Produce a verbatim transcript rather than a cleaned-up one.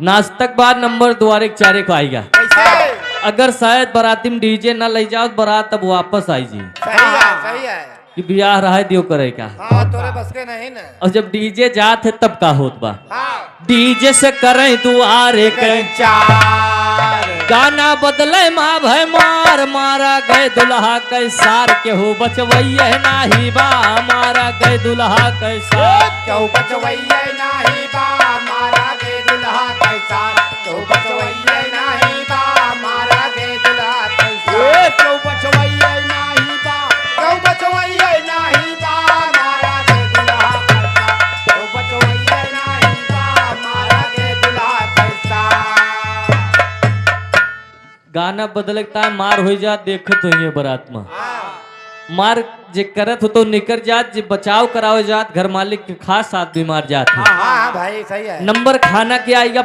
नाश्ता के बाद नंबर दुआरे के चारे को आएगा। कैसे? अगर शायद बराती में डीजे ना ले जाओ तो बरात अब वापस आई जी। सही है, सही है। कि बियाह रहे दियो करे का। हाँ, तोरे बस के नहीं ना। और जब डीजे जात है तब का होत बा? हाँ। डीजे से करें दुआरे के चार। गाना बदले माँ भय मार, मारा गए दुल्हा के सार, केहू बचवैये नाही बा, मारा गए दुल्हा के सार। केहू बचवैये नाही बा, मारा गए दुल्हा के सार। केहू बचवैये नाही बा, मारा गए दुल्हा के सार। केहू बचवैये नाही बा, केहू बचवैये नाही बा, मारा गए दुल्हा के सार। केहू बचवैये नाही बा, मारा गए दुल्हा के सार। गाना बदले के ताय मार होई जात, देखत होइए बरात में। हाँ। मार जे करत हो तो निकर जात, जे बचाव करावे जात, घर मालिक के खास आदमी मार जात है। हाँ, हाँ, हाँ भाई, सही है। नंबर खाना के आइगा